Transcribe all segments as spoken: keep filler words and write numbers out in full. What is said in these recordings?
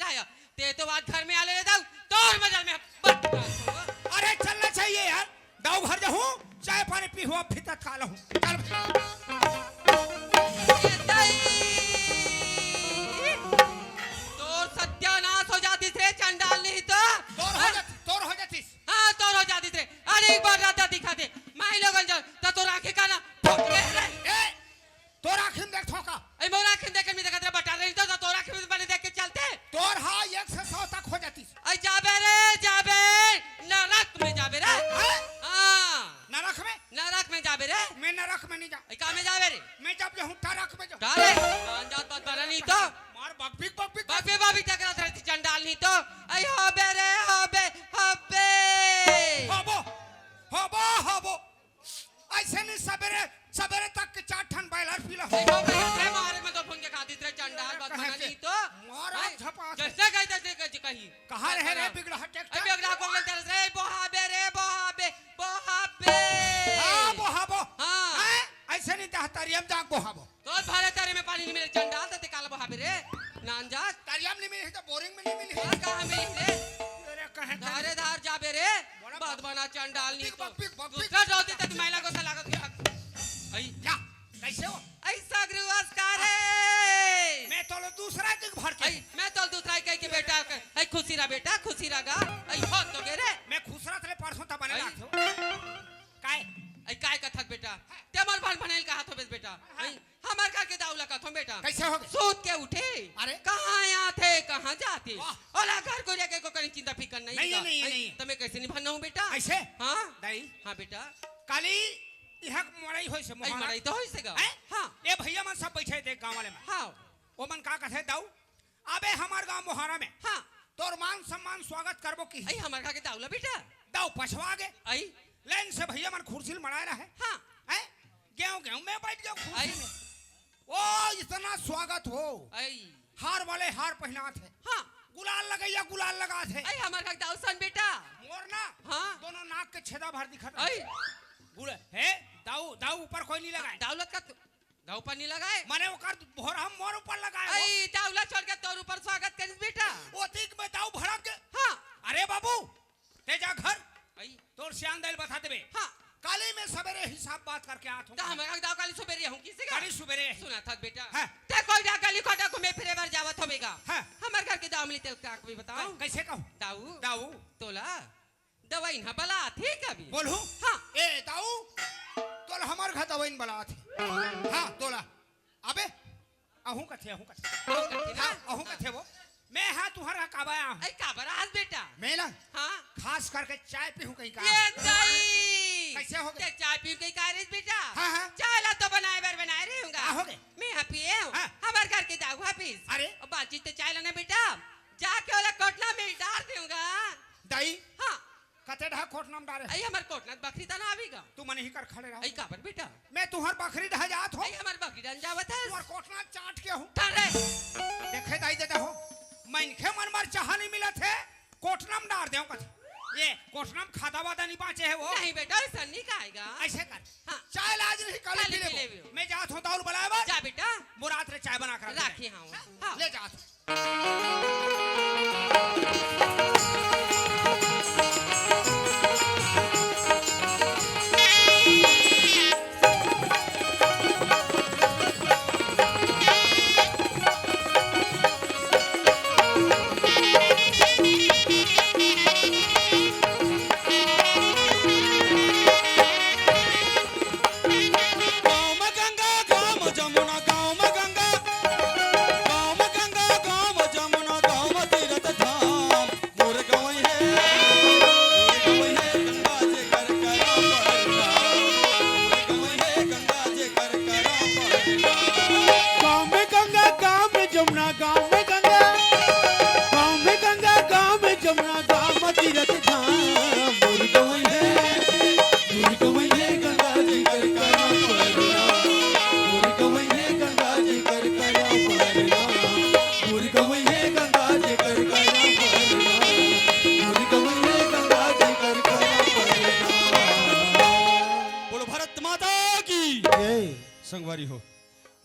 आया। ते तो आज घर में आले रे दाऊ, तोर मजा में बट। अरे चलना चाहिए यार, दाऊ घर जाहूँ, चाय पानी पीहूँ, अब फिर तत्काल हूँ। चल। ए दाई, तोर सत्यानाश हो जातिस रे चंडाल नहीं तो। तोर हो जातिस, तोर हो जातिस। हाँ, तोर हो जातिस रे। अरे एक बार राजा दिखा दे, माई लोगन जब तो तोर आँखें का ना फूट गए रे। ए, तोर आँखी में देखथों का? अई मोर आँखी में देखे में देखत रे बटा रही तो, तो तोर आँखी में बने देख के चलते। तोर हा एक से सौ तक हो जातिस। अई जाबे रे, जाबे, नरक में जाबे रे। हैं? हाँ। नरक में? नरक में जाबे रे। मैं नरक में नहीं जा। अई का में जाबे रे? मैं जब जाहूँ टरक में जाहूँ। डाले, अनजात बात बना नहीं तो। मार बकबिक, बकबिक। बकबे बाबी तक रात रहती चंडाल नहीं तो। अई होबे रे, होबे, होबे। होबो, होबो, होबो। अइसे नहीं सबेरे, सबेरे तक के चार ठन बॉयलर पी लो। देखो, कहे थे मारे में तो फुन के खा दी तेरे चंडाल बात कहे बना थे, नहीं तो। मारा हैं? झपा थे। जैसे कही, तैसे कही, कही। कहाँ रहे रे हाँ। बिगड़ा ट्रैक्टर? अबे बिगड़ा को बोलते रहे, "बोहाबे रे, बोहाबे, बोहाबे।" हाँ, बोहाबो। हाँ। हैं? अइसे नहीं तो तरिया में जाके बोहाबो। तो भरे तरे में पानी नहीं मिले, चंडाल तो ते काला बोहाबे रे। नान जात। तरिया में नहीं मिले, तो बोरिंग में नहीं मिले। और कहाँ मिले रे? अरे कहे धारे धार जाबे रे। बड़ा बात बना चंडाल नहीं बकबिक, तो। बकबिक, बकबिक। दूसरा डोल देते तो मैला को लागत गया। अई। क्या? कैसे हो? अई सगरू अस्कार है। मैं तो लो दूसरा दिन भर के। अई, मैं तो दूसरा कह के बेटा, अई खुशी रहा बेटा, खुशी रहा गा। अई हो तो गे रे। मैं खुश रहा तेरे परसों तब बने अई। लात हो। काय? अई काय कथक बेटा? ते मोर भान भनाइल कहा थो बेस बेटा। हाँ। अई, हमर घर के दाऊ ला कथों बेटा। कैसे हो गए? सूत के उठे। अरे। कहाँ आथे, कहाँ जाथे? वाह। ओला घर को लेके को कहीं चिंता फिकर नहीं नहीं, का। नहीं, अई, नहीं। तो मैं कैसे निभाना हूँ बेटा? कैसे? हाँ? दाई। हाँ बेटा। काली इहाँ के मड़ई होइस हे, अई, मोहारा। मड़ई तो होइस हे गा। हैं? हाँ। ए भैया मन सब बैठे हे गाँव वाले मन। हाँ। ओ मन का कथे दाऊ? अबे हमर गाँव मोहारा में। हाँ। तोर मान सम्मान स्वागत करबो किहिस। अई, हमर घर के दाऊ ला बेटा। दाऊ पछवा गे। अई। लाइन से भैया मन खुर्सी ल मड़ाए रहे। हाँ। हैं? गेहूं, गेहूं में बैठ गेहूं खुर्सी अई। में। ओ, इतना स्वागत हो। अई। हार वाले हार पहिनात हे। हाँ। गुलाल लगइया गुलाल लगात हे। अई, हमर घर के दाऊ सन बेटा। मोर ना? हाँ। दोनों नाक के छेदा भर दिखत हे। अई। गुल-, हे, दाऊ, दाऊ ऊपर कोई नहीं लगाए। दाऊ लटका तू। दाऊ पर नहीं लगाए। मने ओकर भोर हम मोर ऊपर लगाए हो। अई, दाऊ ला छोड़ के तोर ऊपर स्वागत करिस बेटा। ओतिक में दाऊ भड़क गे। हाँ। अरे बाबू, ते जा घर। अई। तोर सियान दाई ल बता देबे। हाँ। काली मैं सबेरे हिसाब बात करके आत हूँ। तो हमर घर के दाऊ काली सबेरे हूँ किसी का? काली सबेरे। सुना था बेटा। हाँ। ते कोई ना गली खोटा घूमे फिरे बर जावत होबे गा। हाँ। हमर घर के दाऊ मिली ते का कोई बताओ? हाँ, कैसे कहूँ? दाऊ। दाऊ। तोला दवाई ना बलात हे कभी। बोलहूँ? हाँ। ए, दाऊ, तोला हमर घर दवाई न बलात हे। हाँ, तोला। अबे, अहूँ कथे, अहूँ कथे। अहूँ कथे ना? हाँ, अहूँ कथे वो। मैं हाँ तुहर हा काबा आया हूँ। अई, काबर आस बेटा? मैं ना हाँ। खास करके चाय पीहूँ कहीं का। ए दाई! कैसे हो गए? ते चाय पीहूँ कहीं का रे बेटा? हाँ, हाँ। चाय ला तो बनाए बर बनाए रहे हूँगा। का हो गए? मैं हाँ पिए हूँ। हाँ। हमर घर के दाऊ हा पीस। अरे। अब बातचीत ते चाय लाना बेटा। जाके ओला कोटना में डार देहूँगा। दाई। हाँ। कते ढा कोटना में डारे? अई हमर कोटना बखरी तना आवी गा। तू मन ही कर खड़े रहो। अई काबर बेटा? मैं तुहर बखरी ढा जात हो। अई हमर बखरी ढा जावत हे। तुहर कोटना चाट के हूँ। ठहरे। देखे दाई देते हो। मनखे मन बर चाहा नहीं मिलत हे। कोटना में डार देहूँ कथे। ये कोटना में खादा वादा नहीं बाँचे हे वो। नहीं बेटा, ऐसा नहीं कहेगा। ऐसे कर। हाँ। चाय लाज नहीं, काली काली पी लेबो। पी लेबो। मैं जात हूँ दाऊ ल बलाए बर। जा बेटा। मोर हाथ ले चाय बना कर रख दे। राखी हाँ। हाँ। ले जात हूँ। गाँव में गंगा, गाँव में जमुना, गाँव में गंगा, गाँव में गंगा, गाँव में जमुना, गाँव में तीरथ धाम। मोर गँवई हे, मोर गँवई हे गंगा जेकर करा परनाम। मोर गँवई हे गंगा जेकर करा परनाम। गाँव में गंगा, गाँव में जमुना, गाँव में गंगा, गाँव में गंगा, गाँव में जमुना, गाँव में तीरथ धाम। मोर गँवई हे, मोर गँवई हे गंगा जेकर करा परनाम। मोर गँवई हे गंगा जेकर करा परनाम। मोर गँवई हे गंगा जेकर करा परनाम। मोर गँवई हे गंगा जेकर करा परनाम। बोलो भारत माता की। जय। संगवारी हो,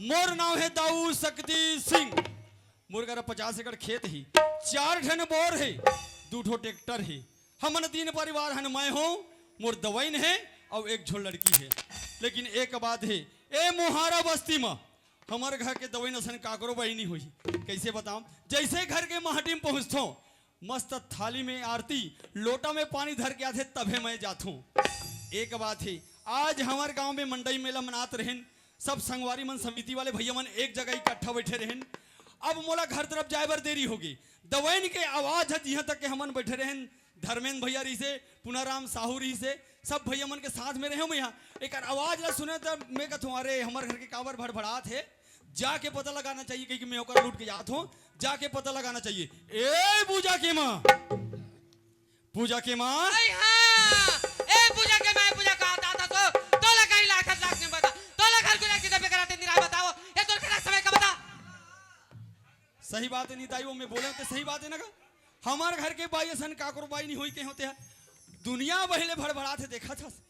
मोर नाव हे दाऊ शक्ति सिंह। मोर करा पचास एकड़ खेत हे, चार ठन बोर हे, दू ठो ट्रैक्टर हे। हमन तीन परिवार हन, मैं हों, मोर दवइन हे अउ एक झो लड़की हे। लेकिन एक बात हे, ए मोहारा बस्ती म हमर घर के दवइन असन काकरो बई नइ होही। कइसे बतावं? जइसे घर के माटी म पहुंचथों, मस्त थाली में आरती, लोटा में पानी धर के आथे, तभे मैं जाथों। एक बात हे, आज हमर गांव में मंडई मेला मनात रहेन, सब संगवारी मन, समिति वाले भइया मन एक जगह इकट्ठा बइठे रहेन। अब मोला घर तरफ जाए बर देरी होगे। दवइन के आवाज ह, जिहां तक के हमन बइठे रहेन, धर्मेंद्र भइया रहिसे, पुनाराम साहू रहिसे, सब भइया मन के साथ में रहेंव मैं इहां। एकर आवाज ला सुनेंव त मैं कथों, "अरे, हमर घर के काबर भड़भड़ात हे?" जाके पता लगाना चाहिए, कहिके मैं ओकर लूट के जात हों, जाके पता लगाना चाहिए। ए पूजा के माँ, पूजा के माँ। अरे हाँ, ए पूजा के माँ, ए पूजा का दादा तो, तोला कहीं लाखत लाख नहीं बता, तोला घर को जाके दबे कराते निराय बताओ, ये तोर केतना समय का बता। सही बात हे, नहीं ताई, वो मैं बोले तो सही बात हे ना का? हमर घर के बई असन काकरो बई नहीं होही के होथे। दुनिया भर ले भड़भड़ात हे, देखत हस।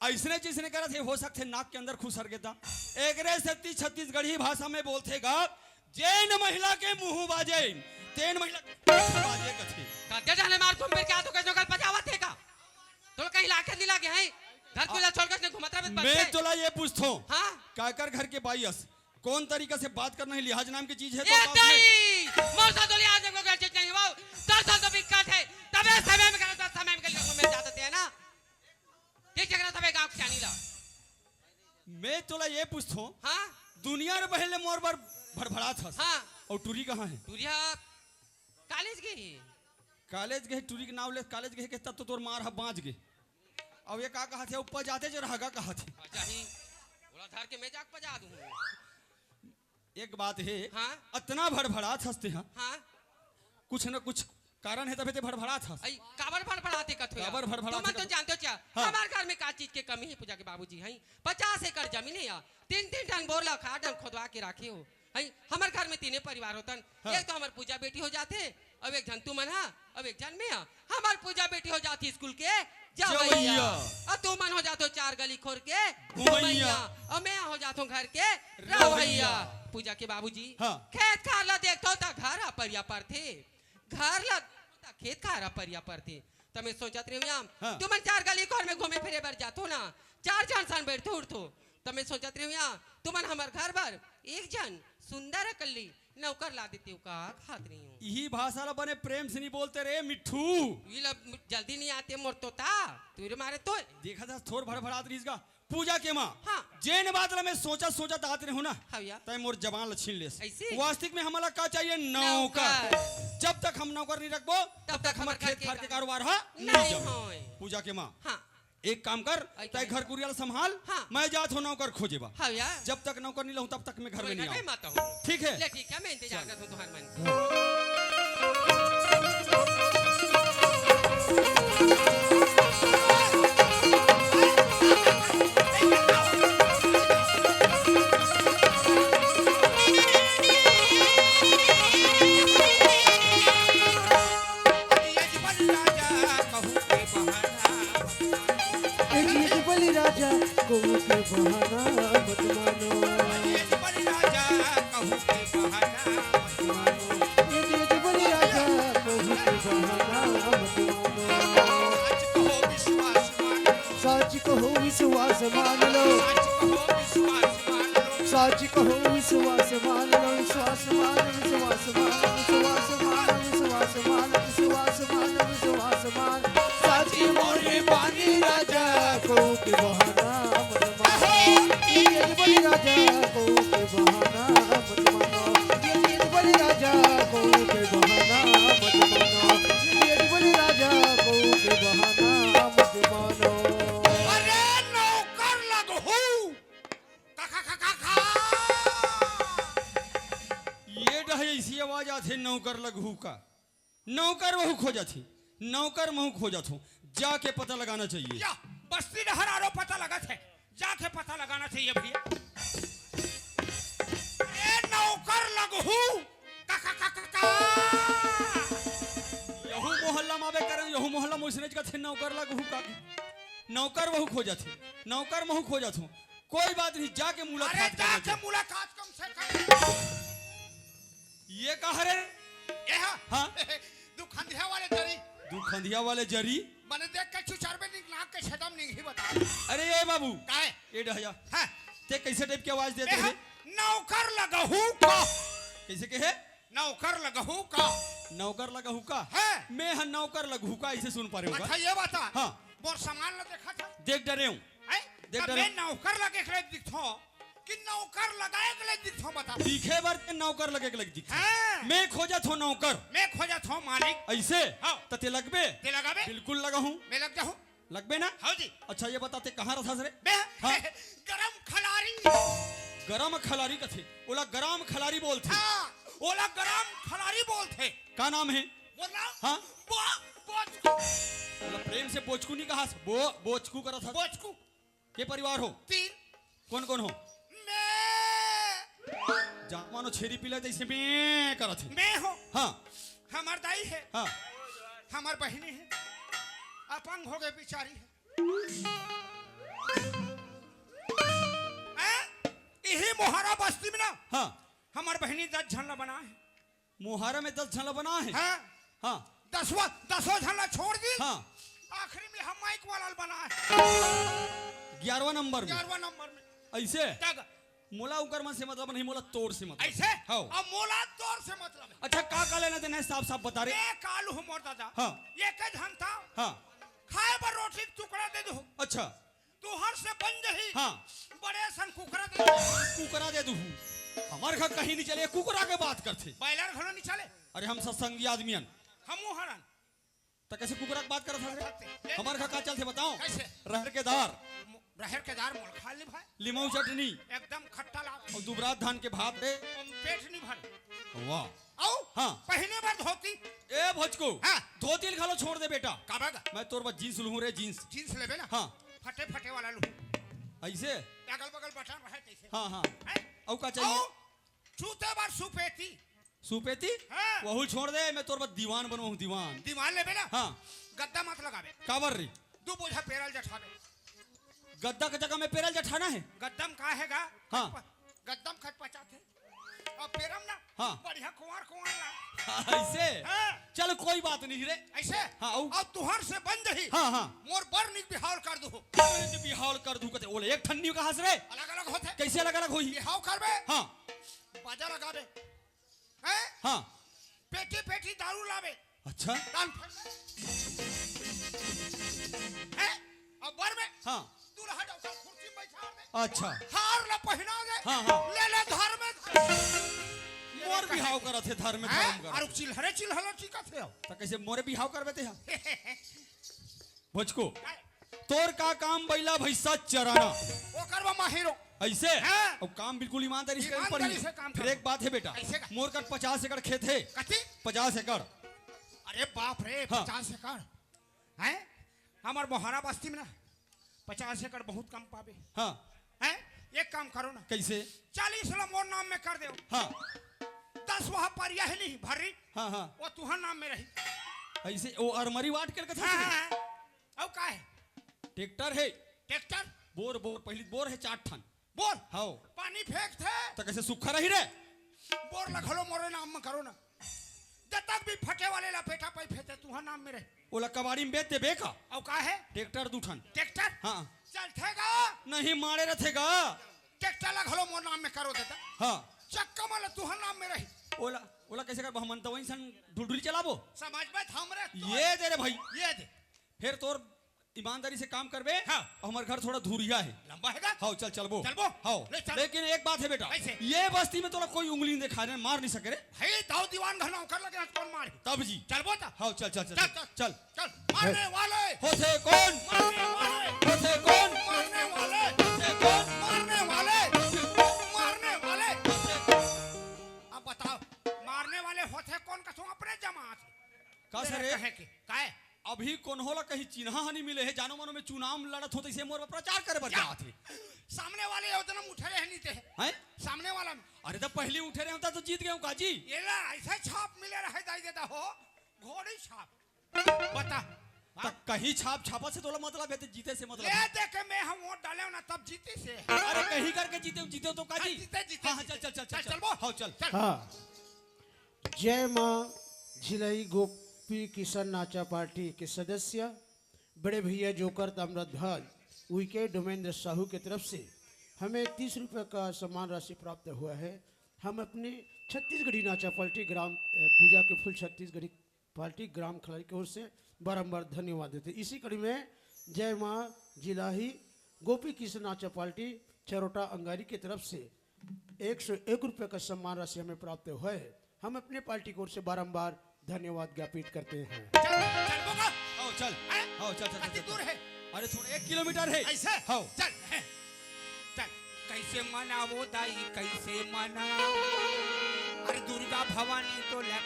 अइसने जइसने करत हे, हो सकथे नाक के अंदर खुसर गे त। एकरे सेती छत्तीसगढ़ी भाषा में बोलथे गा, "जेन महिला के मुंह बाजे, तेन महिला के मुंह बाजे," कथे। का दे जाने मार तुम मेरे क्या तो कैसे गल पजावत हे का? तोला कहीं लाके नहीं लागे हैं? घर को ला छोड़ के इसने घुमत रहे मैं बच्चे। तोला ये पूछथों, हाँ? काकर घर के बई अस, कौन तरीका से बात करना हे, लिहाज नाम की चीज हे तो ए बात में। दाई, मोर साथ तो लिहाज नाम की चीज नहीं हो, तोर साथ तो दिक्कत हे, तबे समय में करत, समय में गली में जात हे ना। ठीक जगह तबे गांव के जानी ला। मैं तोला ये पूछथों, हाँ? दुनिया रे पहले मोर बर भड़भड़ात हस। हाँ। अउ टूरी कहाँ हे? टूरी हा कॉलेज गे हे। कॉलेज गे हे, टूरी के नाव ले कॉलेज गे हे, तब तो तोर मार ह बांच गे। अउ ये का कहत हे, ऊपर जाते जो रहगा कहत हे। अच्छा ही, ओला धर के मैं जाके पजा दूं। एक बात हे, हाँ? अतना भड़भड़ात हस ते, हाँ? हाँ। कुछ न कुछ कारण हे, तभे ते भड़भड़ात हस। अई, काबर भड़भड़ाते कथो यार? काबर भड़भड़ाते तुमन तो कथो? जानते हो क्या? हाँ। हमार घर में का चीज के कमी हे, पूजा के बाबूजी, हैं? पचास एकड़ जमीन हे यार, तीन-तीन ठन बोर ला खार डन खोदवा के राखे हो, हैं? हमार घर में तीने परिवार होतन, हाँ। एक तो हमार पूजा बेटी हो जाथे, अब एक झन तुमन हा, अब एक झन मैं हा। हमार पूजा बेटी हो जाथे स्कूल के जवैया। जवैया। अउ तुमन हो जाथो चार गली खोर के घुमैया। घुमैया। अउ मैं हो जाथों घर के रवैया। रवैया। पूजा के बाबूजी, हाँ। खेत खार ला देखथो त घर ह परिया परथे, घर ला त खेत खार ह परिया परथे। त मैं सोचत रहेंव यार, हाँ। तुमन चार गली खोर में घूमे फिरे बर जाथो ना, चार झन सन बइठथो उठथो, त मैं सोचत रहेंव यार, तुमन हमर घर बर एक झन सुंदर अकल्ली नौकर ला देतेव का, खात नहीं हूँ। इही भाषा ला बने प्रेम से नहीं बोलते रे मिट्ठू। ये ला जल्दी नहीं आते मोर तोता, तेरे मारे तो। देखा था थोर भड़भड़ात रहिस गा। पूजा के माँ, हाँ। जेन बात ला मैं सोचत सोचत आत रहेंव ना, हाँ भैया। तैं मोर जबान ला छीन लेस। ऐसे? वास्तविक में हमला का चाहिए? नौकर। नौकर। जब तक हम नौकर नहीं रखबो, तब तक हमर खेत खार के कारोबार ह नहीं जाए। पूजा के माँ। हाँ। एक काम कर, तैं घर कुरिया ल संभाल, हाँ। मैं जात हों नौकर खोजे बर। हाँ यार। जब तक नौकर नहीं लाहूं, तब तक मैं घर में नहीं आऊं। ठीक है? ले ठीक है, मैं इंतजार करत हों तुहार मन। ए जी, ए जी, बलि राजा, कहूँ के बहाना मत मानो। ए जी, ए जी, बलि राजा, कहूँ के बहाना मत मानो। सच कहो, विश्वास मान लो। सच कहो, विश्वास मान लो। सच कहो, विश्वास मान लो। विश्वास मान, विश्वास मान, विश्वास मान, विश्वास मान, विश्वास मान, विश्वास मान। साची मोरे बानी राजा, कहूँ के बहाना मत मानो। ये बलि राजा, कहूँ के बहाना मत मानो। ये बलि राजा, कहूँ के बहाना मत मानो। ये बलि राजा, कहूँ के बहाना मत मानो। अरे नौकर लगहू। का, का, का, का, का? ये डहे ऐसी आवाज आथे, नौकर लगहू का। नौकर वहू खोजत हे, नौकर महू खोजत हों, जाके पता लगाना चाहिए। या, बस्ती डहर आरो पता लगत हे, जाके पता लगाना चाहिए भैया। ए नौकर लगहू, का, का, का, का, का? यहू मोहल्ला में आबे करें, यहू मोहल्ला में ओइसने कथे नौकर लगहू का। नौकर वहू खोजत हे, नौकर महू खोजत हों, कोई बात नहीं, जाके मुलाकात अरे करना जाके चाहिए। मुलाकात कम से कम। ये का हरे? ये हा? हाँ। दुखंधिया वाले जरी। दुखंधिया वाले जरी? मने देख के चुचरबे निक नाक के छेदम निक ही बता। अरे ए बाबू। काय? ए डहया। हाँ। ते कैसे टाइप के आवाज देते ए हा? रे? नौकर लगहू का। कैसे कहे? नौकर लगहू का। नौकर लगहू का? हाँ। मैं ह नौकर लगहू का, ऐसे सुन पा रहे हो का? अच्छा, ये बता। हाँ। मोर सामान ला देखा था? देख डरे हूँ। हैं? देख तब डरे मैं हूँ। नौकर लगे के दिखथो कि नौकर लगाए के लग दिखथो, बता। दिखे बर ते नौकर लगे के लग दिखथो। हाँ। मैं खोजत हो नौकर। मैं खोजत हो मालिक। ऐसे? हाँ। त ते लगबे? ते लगाबे? बिल्कुल लगहूँ। मैं लग जाहूँ। लगबे ना? हाँ जी। अच्छा, ये बता, ते कहाँ रथस रे? मैं हाँ। गरम खलारी। गरम खलारी कथे? ओला गरम खलारी बोलथे। हाँ, ओला गरम खलारी बोलथे। का नाम हे? बोल ना। हाँ। बो-, बोचकू। ओला प्रेम से बोचकू नहीं कहा, बो-, बोचकू करत हस। बोचकू। के परिवार हो? तीन। कौन कौन हो? मैं। जा मानो छेरी पीला जैसे मैं करत हे। मैं हो। हाँ। हमर दाई हे। हाँ। हमर बहिनी हे। अपंग हो गए बिचारी हे। हैं? इही मोहारा बस्ती में ना। हाँ। हमर बहिनी दस झन ला बना हे। मोहारा में दस झन ला बना हे। हाँ। हाँ। दसवा, दसो झन ला छोड़ दी। हाँ। आखिरी में हम माइक वाला ला बना हे। ग्यारहवाँ नंबर में। ग्यारहवाँ नंबर में। ऐसे? तग। मोला उकर मन से मतलब नहीं, मोला तोर से मतलब। ऐसे? हाँ। अब मोला तोर से मतलब हे। अच्छा, का का लेना देना हे, साफ साफ बता रे। ए, कालू हो मोर दादा। हाँ। ये के झन था? हाँ। खाए बर रोटी के टुकड़ा दे दो। अच्छा। तुहर से बन जही। हाँ। बड़े सन कुकरा दे दो। कुकरा दे दूहू। हमर घर कहीं नहीं चले, कुकरा के बात करथे। बॉयलर घलो नहीं चले। अरे हम सत्संगी आदमी हन। हमू हरन। त कैसे कुकरा के बात करत हस रे? करते। हमर घर का चलथे बताओ? कैसे? रहर के दार। मो-, रहर के दार मोला खा ले भाई। लिमऊ चटनी। एकदम खट्टा लाग। अउ दुबरात धान के भात रे। हम पेट नहीं भरे। वाह। अउ हाँ। पहिने बर धोती। ए भोचकू। हाँ। धोती ल घलो छोड़ दे बेटा। काबर गा? मैं तोर बर जींस लूहूं रे, जींस। जींस लेबे ना? हाँ। फटे फटे वाला लूहूं। ऐसे? अगल बगल बटन रहे तैसे। हाँ, हाँ। हैं? अउ का चाहिए? अउ जूते बर सुपेती। सुपेती? हाँ। वहू छोड़ दे, मैं तोर बर दीवान बनवाहूं, दीवान। दीवान लेबे ना? हाँ। गद्दा मत लगाबे। काबर रे? दू बोझा पेरल जठाबे। गद्दा के जगह में पेरल जठाना हे? गद्दा म का हे गा? हाँ। प-, गद्दा म खट पचाथे। अब पेरम ना, हाँ। बढ़िया कुंवार कुंवार ला। हाँ, ऐसे? हाँ। चल, कोई बात नहीं रे। ऐसे? हाँ, अउ? अब तुहर से बन जही। हाँ, हाँ। मोर बर निक बिहाव कर दूहू। बर निक बिहाव कर दूहू कथे, ओले एक ठन नहीं कहास रे। अलग अलग होथे। कैसे अलग अलग होही? बिहाव करबे। हाँ। बाजा लगाबे। हैं? हाँ। पेटी पेटी दारू लाबे। अच्छा। दान फंड। हैं? अब बर में। हाँ। दूल्हा डौका कुर्सी बैठा दे। अच्छा। हार ला पहिना दे। हाँ, हाँ। ले ले धर में। मोर बिहाव करत हे, धर में हैं? धर्म करत अरे हे। चिल्हरे चिल्हरे टीकत हे। त कैसे मोरे बिहाव करबे ते हा? भोचकू, काय? तोर का काम बइला भैंसा चराना? ओकर बर माहिर हो। ऐसे? हाँ। अब काम बिल्कुल ईमानदारी से करे ईमानदारी पड़ी। से काम फिर कर। एक बात हे बेटा, कैसे का? मोर कर पचास एकड़ खेत हे। कथी? पचास एकड़। अरे बाप रे, हाँ। पचास एकड़। हैं? हमर मोहारा बस्ती में ना पचास एकड़ बहुत कम पाबे। हाँ। हैं? एक काम करो ना। कैसे? चालीस ला मोर नाम में कर देव। हाँ। दस वहाँ परिया हे नहीं, भर्री। हाँ, हाँ। वो तुहर नाम में रही। ऐसे वो अरमरी वाट के कथा हाँ, सुने? हाँ। अउ का हे? ट्रैक्टर हे। ट्रैक्टर? बोर, बोर, पहिली बोर हे चार ठन। बोर? हव। पानी फेंकथे। त कैसे सूखा रही रे? बोर ला घलो मोरे नाम में करो ना। जतक भी फटे वाले ला बेटा पाई फेंकथे, तुहर नाम में रहे। ओला कबाड़ी में बेच देबे का? अउ का हे? ट्रैक्टर दू ठन। ट्रैक्टर? हाँ। चलथे गा? नहीं, माड़े रथे गा। ट्रैक्टर ला घलो मोर नाम में करो देता। हाँ। चक्का वाला तुहर नाम में रही। ओला, ओला कैसे करबो? हमन तो वहीं सन ढुलढुली चलाबो। समझ में हमरे तो ये दे रे भाई। ये दे। फिर तोर ईमानदारी से काम करबे। हाँ। अउ हमर घर थोड़ा धुरिया हे। लंबा हे गा? हाँ, चल, चलबो। चलबो? हाँ। ले, चल। लेकिन एक बात हे बेटा, कैसे? ये बस्ती में तोला कोई उंगली नहीं दिखा रहे, मार नहीं सके रे। भाई, दाऊ दीवान घर नौकर लगे, आज कौन मार? तब जी। चलबो ता? हाँ, चल, चल, चल, चल, चल। चल। चल। मारने वाले। होथे कौन? मारने वाले। होथे कौन? मारने वाले। होथे कौन? मारने वाले। मारने वाले। अब बताओ, मारने वाले होथे कौन? कसम अपने जमात। का तेरे सर रे? कहे के, काहे? अभी कोन्हो ला कहीं चिन्हा ह नहीं मिले हे, जानो मानो में चुनाव लड़त हो, तइसे मोर बर प्रचार करे बर क्या? जात हे। सामने वाले योजना में उठे रहे नहीं थे। हैं? सामने वाला में। अरे, त पहिली उठे रहे होता तो जीत गए हूँ काजी। ये ला, ऐसा छाप मिले रहे, दाई देता हो, घोड़ी छाप। बता। त कहीं छाप छापा से तोला मतलब हे, ते जीते से मतलब ले हे। देखे, मैं हम वोट डाले हूँ ना, तब जीते से। अरे, कहीं करके जीते हूँ, जीते हो तो काजी। हाँ, जीते, जीते, हाँ, हाँ, जीते। चल, चल, चल, चल, चल, चल। चलबो। हाँ, चल। चल। हाँ। जय माँ झिलही गोपी किशन नाचा पार्टी के सदस्य बड़े भैया जोकर ताम्रध्वज उइके डोमेंद्र साहू के तरफ से हमें तीस रुपये का सम्मान राशि प्राप्त हुआ है। हम अपने छत्तीसगढ़ी नाचा पार्टी ग्राम, अ, पूजा के फुल छत्तीसगढ़ी पार्टी ग्राम खलाई की ओर से बारंबार धन्यवाद देते हैं। इसी कड़ी में जय माँ झिलही गोपी किशन नाचा पार्टी चरोटा अंगारी की तरफ से एक सौ एक रुपये का सम्मान राशि हमें प्राप्त हुआ है। हम अपने पार्टी की ओर से बारंबार धन्यवाद ज्ञापित करते हैं। चल, चल बोका। आओ, चल। हैं? आओ, चल, चल, चल, कति चल, दूर चल। है? अरे, थोड़ा एक किलोमीटर है। ऐसे? आओ। चल, हैं। चल। कैसे मनावो दाई, कैसे मनावो? अरे, दुर्गा भवानी तो लग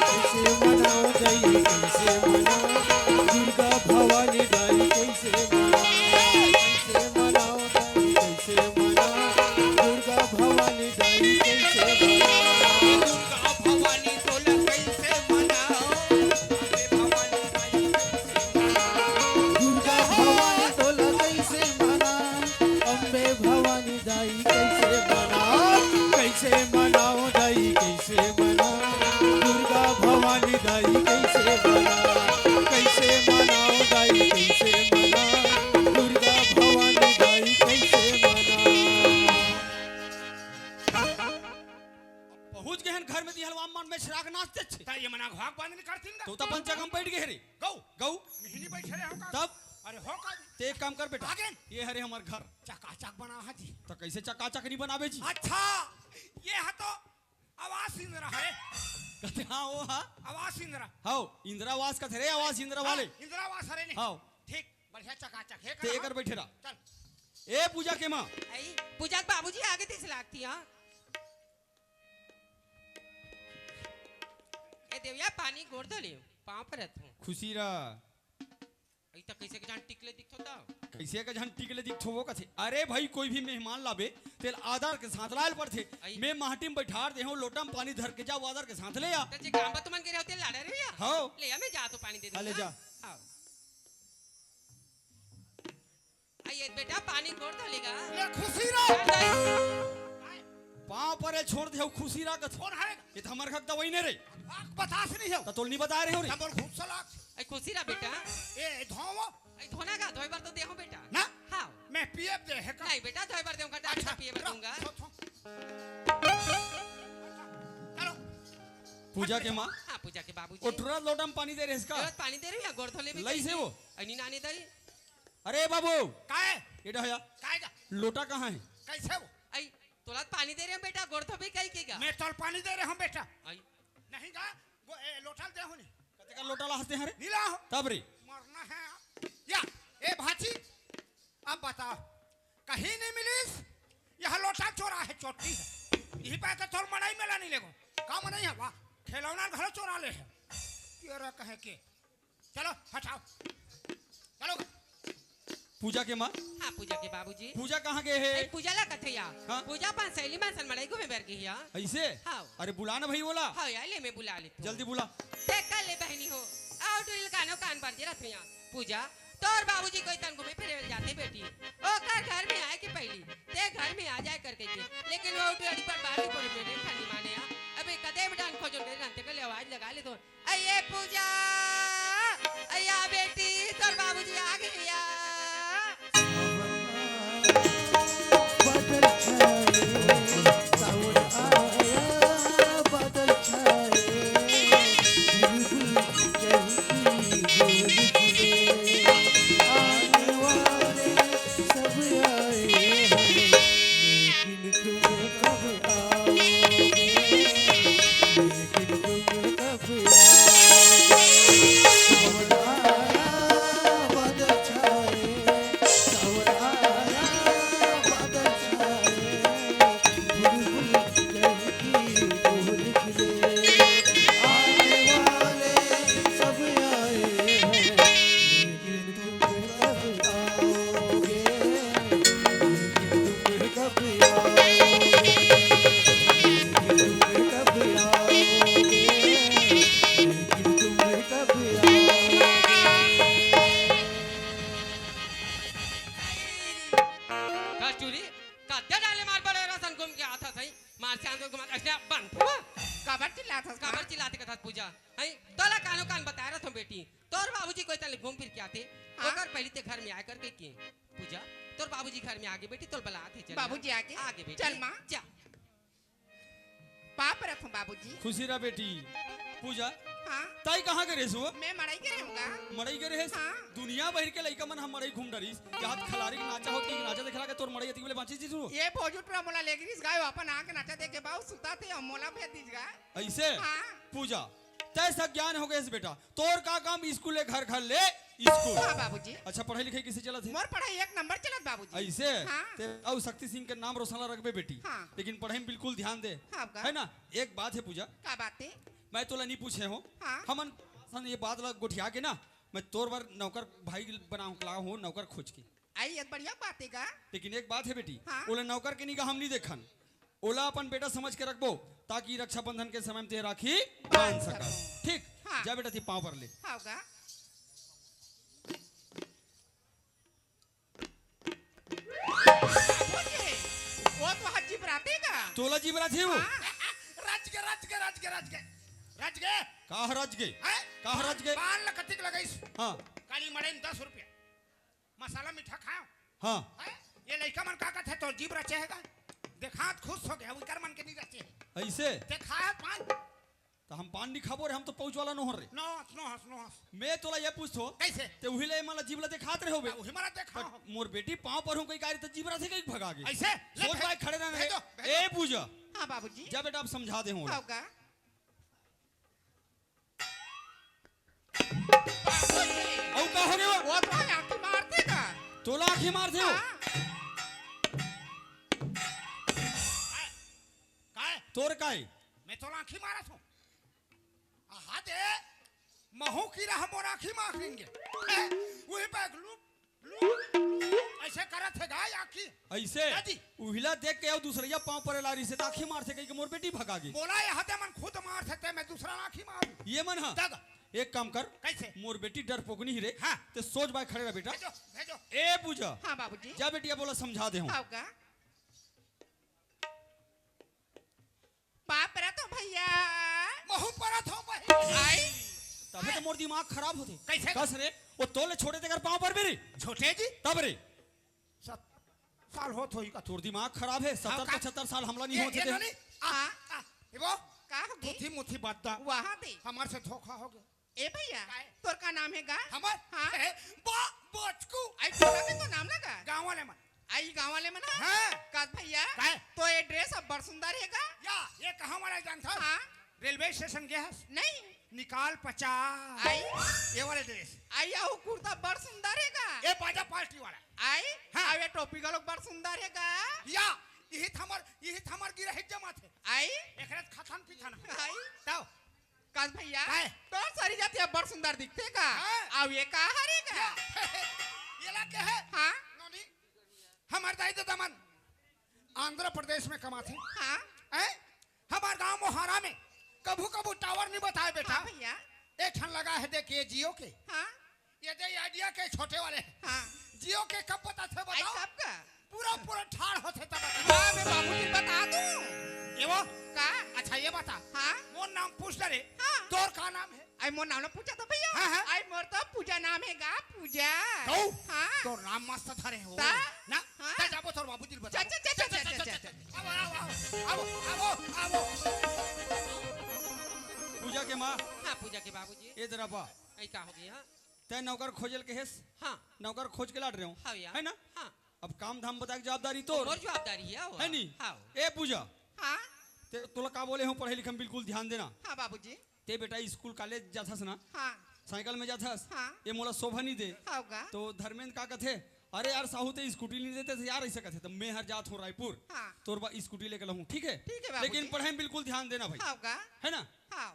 कैसे मनाओ दाई, कैसे मनाओ? दुर्गा भवानी दाई, कैसे मनाओ? कैसे मनाओ दाई, कैसे मनाओ? दुर्गा भवानी दाई, कैसे मनाओ? दुर्गा भवानी तोला कैसे मनाओ? अरे भवानी दाई, कैसे मनाओ? दुर्गा भवानी तोला कैसे मनाओ? अम्बे भवानी दाई, कैसे मनाओ? कैसे मनाओ दाई, कैसे मनाओ? दुर्गा भवानी दाई, कैसे मनाओ? कैसे मनाओ दाई, कैसे मनाओ? दुर्गा भवानी दाई, कैसे मनाओ? पहुंच गए हन घर में, दिहलवा मन में छराग नाचते छे। ता ये मना घाक बांध नहीं करतीन दा। तो तपन जगह में बैठ गए रे। गौ। गौ। मिहिनी बैठे रहे हो का? तब? अरे हो का? ते एक काम कर बेटा। आगे। ये हरे हमार घर। चकाचक बना है जी। तो कैसे चकाचक नहीं बनावे जी? अच्छा, ये है तो आवास इंदिरा है। कहते हाँ, वो हाँ। आवास इंदिरा। हाँ, इंदिरा आवास का थे रे, आवास इंदिरा वाले। हाँ, इंदिरा आवास हरे ने। हाँ। ठीक, बढ़िया चकाचक है ते का? एकर बैठे रहा। चल। ए पूजा के माँ। आई, पूजा के बाबूजी आगे दिस लागती, हाँ। ए देवया, पानी गोड़ धो लियो, पाँव परत हूँ। खुशी रह। ई त कैसे के जान टिकले दिखतो त? कैसे के जान टिकले दिखतो वो कथे? अरे भाई, कोई भी मेहमान लाबे, तेल आदर के साथ लायल पड़थे। आई। मैं माटी में बैठार दे हूँ, लोटा में पानी धर के जाओ, आदर के साथ ले आ। त जे काम बा तुमन के रहो, तेल लाडा रे भैया। हाँ। ले आ, मैं जा तो पानी दे हाँ, ले दूंगा। जा। आओ। आइए बेटा, पानी गोड़ धो लेगा। ले खुशी रहो। चल दाई। पाँव परे छोड़ दे, खुशी रह कथे। कौन है? ये तो हमारे घर दवाई नहीं रे। आँख बतास नहीं हो। तो तोल नहीं बता रहे हो रे। तमोल खूब सलाक। आई खुशी रह बेटा। ए, धोवो। आई धोना का, धोए बार तो देहो बेटा। ना? हाँ। मैं पिए दे है का? नहीं बेटा, धोए बार देहूँ का, अच्छा, पिए बार रहो, दूंगा। थो, थो। चलो। पूजा के माँ? हाँ, पूजा के बाबूजी। ओ टुरा लोटा में पानी दे रहे इसका? ए, पानी दे रही है, गोड़ धो ले भी लई से कहीं। वो? अनी नानी दाई। अरे बाबू। काय? ये डहया। काय का? लोटा कहाँ है? कैसे वो? आई, तोला पानी दे रहे हैं बेटा, गोड़ धोबे कई के गा? मैं तोल पानी दे रहे हूँ बेटा। आई। नहीं गा, गो-, ए, लोटा दे हो नहीं। कते का लोटा ला हंसते हैं रे? नीला हो। तब रे। मरना है। या, ए भाची, अब बताओ, कहीं नहीं मिलीस? यह लोटा चोरा है, चोटी है। यही पे तो तोर मड़ई मेला नहीं लेगो। काम नहीं है, वाह, खिलौना घरो चोरा ले है। ये रहा कहे के। चलो, हटाओ। चलो। पूजा के माँ? हाँ, पूजा के बाबूजी। पूजा कहाँ गए है? अरे, पूजा ला कथे या। हाँ? पूजा अपन सहेली मन सन मड़ई घूमे बर गई या। ऐसे? हाँ। अरे, बुला ना भाई बोला। हाँ यार, ले मैं बुला लेती हूँ। जल्दी बुला। देख कर ले बहनी हो। आओ डुइल कानो कान बार जे रथ या। पूजा, तोर बाबूजी कोई तन घूमे फिरे जाते बेटी। ओकर घर में आए के पहली, ते घर में आ जाए करके के। लेकिन वो उठी अड़ी पर बाहर ही बोले मेरे खानी माने या। अबे कदे में डान खोजो मेरे रंते के ले आवाज लगा ले तो। अये पूजा, अया बेटी, तोर बाबूजी आ गया। कस्तूरी, कद्दे डाले मार बड़े रसन घूम के आता सही, मार चांद को घुमा, ऐसे बंद हुआ। चिल्लाथस का? काबर चिल्लाथे कथस पूजा? हई, तोला कानो कान बताए रथों बेटी, तोर बाबूजी कोई तले घूम फिर के आथे, हाँ? ओकर पहली ते घर में आए करके के। पूजा, तोर बाबूजी घर में आगे बेटी, तोल बलात हे, चल ना। बाबूजी आगे? आगे बेटी, चल माँ। जा। पाँव परत हूँ बाबूजी। खुशी रह बेटी। पूजा, हाँ? ताई कहाँ गे रहेस वो? मैं मड़ई गे रहेंव गा। मड़ई गे रहेस? हाँ। दुनिया भर के लइका मन ह मड़ई घूम डरिस। यहाँ खलारी के नाचा होत कि नाचा देखे ला गे तोर मड़ई अतिक बेले बाँचिस जी तू? ये भोजू टुरा मोला लेगे रिहिस गा, अपन आके नाचा देखे बाऊ सुता थे अउ मोला भेज दिस गा। अइसे? हाँ। पूजा, तैं सज्ञान हो गेस बेटा, तोर का काम स्कूल ले घर, घर ले स्कूल। हाँ बाबूजी। अच्छा, पढ़ाई लिखाई कइसे चलत हे? मोर पढ़ाई एक नंबर चलत बाबूजी। अइसे? हाँ। ते अउ शक्ति सिंह के नाम रोशन ला रखबे बेटी। हाँ। लेकिन पढ़ाई में बिल्कुल ध्यान दे। हाँ, का? है ना? एक बात हे पूजा। का बात हे? मैं तोला नहीं पूछे हूँ। हाँ। हमन ये बात ला गोठिया के ना, मैं तोर बर नौकर भाई बनाहूँ, लाहूँ नौकर खोज के। आई, ये बढ़िया बात हे गा। लेकिन एक बात हे बेटी, हाँ। ओला नौकर के निगाह हम नहीं देखन, ओला अपन बेटा समझ के रखबो, ताकि रक्षाबंधन के समय में ते राखी बांध बांध सकस। सकस। ठीक? हाँ। जा बेटा, ते पाँव पर ले। हाँ गा। बाबूजी, वो तो हाथ जिबराथे गा। तोला जिबराथे वो? हाँ। रच गे, रच गे, रच गे, रच गे। रच गे। का रच गे? हैं? का रच गे? पान ल कतिक लगाइस? हाँ। काली मड़ई में दस रुपया। मसाला मीठा खाओ। हाँ। हैं? ये लइका मन का कथे, तोर जीभ रचे हे गा? देखात खुश हो गे, उनकर मन के नहीं रचे हे। अइसे? ते खाए पान? त हम पान नहीं खाबो रे, हम तो पाउच वाला नोहर रे। नोहस, नोहस, नोहस। मैं तोला ये पूछथों। कइसे? ते उही ले मन ला जीभ ला देखात रहे होबे। हाँ, उही मन ला देखा त हो। मोर बेटी पाँव परहूँ कहि के आय रहे त जीभ रथे कहि भगा गे। अइसे? ले सोच भाई खड़े रहना हे। भेजो, भेजो। ए पूजा। हाँ बाबूजी। जा बेटा, अब समझा दे हूँ। हाँ गा। अउ का हो गे वो? वो तो आँखी मारथे गा। तोला आँखी मारथे वो? हाँ। काय? तोर काय? मैं तोला आँखी मारत हूँ। आहा दे, महू कीरा ह मोर आँखी मार लेंगे। उही बैग लू लू, लू, अइसे करत हे गा आँखी। अइसे? दादी। उही ला देख के अउ दूसरइया पाँव परे ला रहिसे त आँखी मारथे कहि के मोर बेटी भगा गे। मोला यहाँ ते मन खुद मारथे ते मैं दूसरा ला आँखी मारूँ। ये मन ह? तब। एक काम कर। कइसे? मोर बेटी डरपोकनी ही रे। हाँ। ते सोच भाई खड़े रह बेटा। भेजो, भेजो। ए पूजा। हाँ बाबूजी। जा बेटी, अब ओला समझा दे हूँ। हाँ गा। पाँव परत हूँ भइया। महू परत हूँ बहिनी। आई। तभे तो मोर दिमाग खराब होथे। कइसे? कस रे, वो तोले छोटे तेकर पाँव परबे रे। छोटे जी? तब रे। सत साल होत होही का? तोर दिमाग खराब हे, हाँ, सत्तर का? पचहत्तर साल हमला नहीं ए, होत ए, हे। नोनी, आ, हाँ। आ, ए वो, का हो गे? थूथी मुथी बद्दा। वहाँ दे। हमर से धोखा हो गे। ए भइया, काय? तोर का नाम हे गा? हमर? हाँ? ए, बा-, बचकू। आई तोरा के तो नाम लगा? गाँव वाले मन। आई गाँव वाले मन, हाँ? हाँ। का भइया? काय? तो ये dress अब्बड़ सुंदर हे गा? या, ये कहाँ वाला जानथस? हाँ। रेलवे स्टेशन गे हस? नहीं। निकाल पचास। आई? ये वाला dress। आई, अउ कुर्ता बड़ सुंदर हे गा? ये बाजा पार्टी वाला। आई? हाँ। अउ ये टोपी घलो बड़ सुंदर हे गा? या, इही त हमर, इही त हमर गिरहित जमाथे। आई? एकरे त खाथन पीथन। आई? तब? कास भइया, काय? तोर सरी जाति अब्बड़ सुंदर दिखथे का? हाँ। अउ ये का हरे का? या। ये ला के हे? हाँ। नोनी, हमर दाई ददा मन आंध्र प्रदेश में कमाथे। हाँ। हैं? हमर गांव मोहारा में कभू कभू tower नहीं बताए बेटा। हाँ भइया। एक ठन लगा हे देख ये Jio के। हाँ। ये दे Idea के छोटे वाले। हाँ। Jio के कब बताथे आई बताओ? कब का? पूरा पूरा ठाढ़ होथे तब बता। हाँ, मैं बाबूजी बता दूं। ये वो? का? अच्छा ये बता। हाँ? मोर नाम पूछ ले रे। हाँ। तोर का नाम हे? आई मोर नाम ला पूछा तो भइया। हाँ, हाँ। आई मोर तो पूजा नाम हे गा, पूजा। कऊ? हाँ। तोर नाम मस्त धरे हो। ता? ना? हाँ। ता जाबो तोर बाबूजी ल बता। चल, चल, चल, चल, चल, चल, चल, चल, चल। चल। आबो, आबो, आबो, आबो, आबो। पूजा के माँ। हाँ, पूजा के बाबूजी। ए दरा बा। आई का हो गया? तैं नौकर खोजे ल कहेस? हाँ। नौकर खोज के लात रहे हो? हाँ भइया। है ना? हाँ। अब काम धाम बताए के जवाबदारी तोर। मोर जवाबदारी हे, हो। है नी? हाँ। ए पूजा। हाँ। ते तोला का बोले हो, पढ़ाई लिखाई में बिल्कुल ध्यान देना। हाँ बाबूजी। ते बेटा स्कूल कॉलेज जाथस ना? हाँ। साइकिल में जाथस? हाँ। ये मोला शोभा नहीं दे। हाँ गा। तो धर्मेंद्र का कथे, "अरे यार साहू, ते स्कूटी नहीं देते थे यार," ऐसे कथे। तो मैं हर जात हूँ रायपुर, हाँ। तोर बा स्कूटी लेके लाहूँ, ठीक है? ठीक है बाबूजी। लेकिन पढ़ाई में बिल्कुल ध्यान देना भाई। हाँ गा। है ना? हाँ।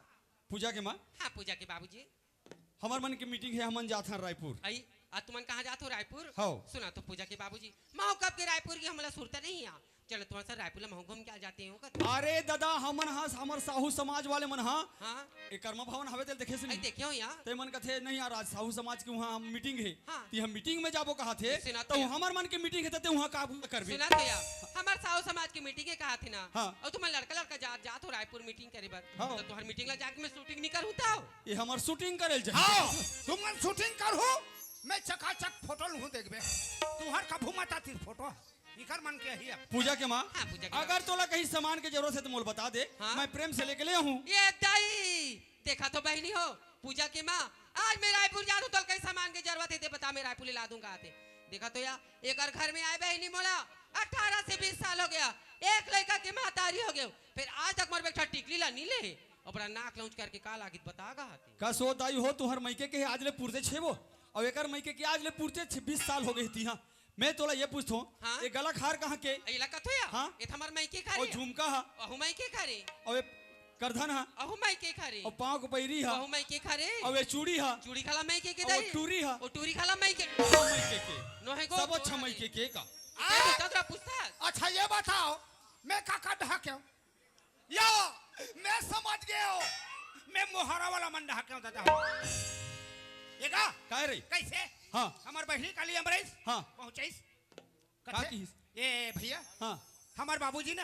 पूजा के माँ? हाँ, पूजा के बाबूजी। हमर मन के meeting हे, हमन जात हन रायपुर। आई, आ तुमन कहाँ जात हो? रायपुर? हव। सुना तो पूजा के बाबूजी, मैं कब के रायपुर गे, हमला सुरता नहीं आ। चलो, तुम्हारे साथ रायपुर ला महूं घूम के आ जाते हो का? अरे ददा, हमन हा, हमर साहू समाज वाले मन हा, हाँ। ए कर्मा भवन हवे, तेल देखे से अरे, नहीं? देखे हो यहाँ? ते मन कथे, "नहीं यार, आज साहू समाज के वहाँ मीटिंग हे।" हाँ। ती हम मीटिंग में जाबो कहा थे, सुना तो तो यार। हमर मन के मीटिंग हे, ते वहाँ का करबे? सुना तो यार, हमर साहू समाज के मीटिंग हे कहा थे ना। हाँ। अउ तुमन लड़का लड़का जात, जात हो रायपुर मीटिंग करे बर। हाँ। तो तुम्हार मीटिंग ला जाके मैं शूटिंग नहीं करूँ तो? ये हमर शूटिंग करे ल जाए। हाँ, तुमन शूटिंग करहू, मैं चकाचक फोटो लूँ देखबे। तुम्हार कभू मत आती फोटो। इकर मन के ही अब। पूजा के माँ, हाँ, पूजा के माँ। अगर तोला कहीं सामान के जरूरत हे तो मोल बता दे, हाँ। मैं प्रेम से लेके ले आहूँ। ये दाई, देखा तो बहिनी हो, पूजा के माँ, आज मैं रायपुर जा रहूँ, तोला कहीं सामान के जरूरत हे ते बता, मैं रायपुर ले ला दूंगा आते। देखा तो या, एकर घर में आए बहिनी मोला अठारह से बीस साल हो गया, एक लड़का के महतारी हो गयो, फिर आज तक मोर बेटा टिकली ला नी ले, अपना नाक लौंच करके का लागित बता गा आते। का सो दाई हो, तुहर मइके के आज ले पुरते छेबो, अउ एकर मइके के आज ले पुरते छे-, बीस साल हो गए तिहा। मैं तोला ये पूछथों, हाँ? ये गला खार कहाँ के? ये ला कथो या? हाँ? ये तो हमर मइके खारे। और झुमका हा? अहू मइके खारे। और ये करधन हा? अहू मइके खारे। और पाँव के पैरी हा? अहू मइके खारे। और ये चूड़ी हा? चूड़ी खाला मइके के और वो दाई। टूरी हा? वो टूरी खाला मइके। सब मइके के। नोहे गो सब अच्छा मइके के का? ये आ? बता तोरा पूछता। अच्छा ये बताओ, मैं का का ढाके हूँ? यो, मैं समझ गयो। मैं मोहरा वाला मन ढाके हूँ दादा। ये का? काय रे? कैसे? हाँ। हमर बहिनी काली अमरेश हाँ। पहुँचाइस। का कथे, किहिस? ए भैया, हाँ। हमर बाबूजी ना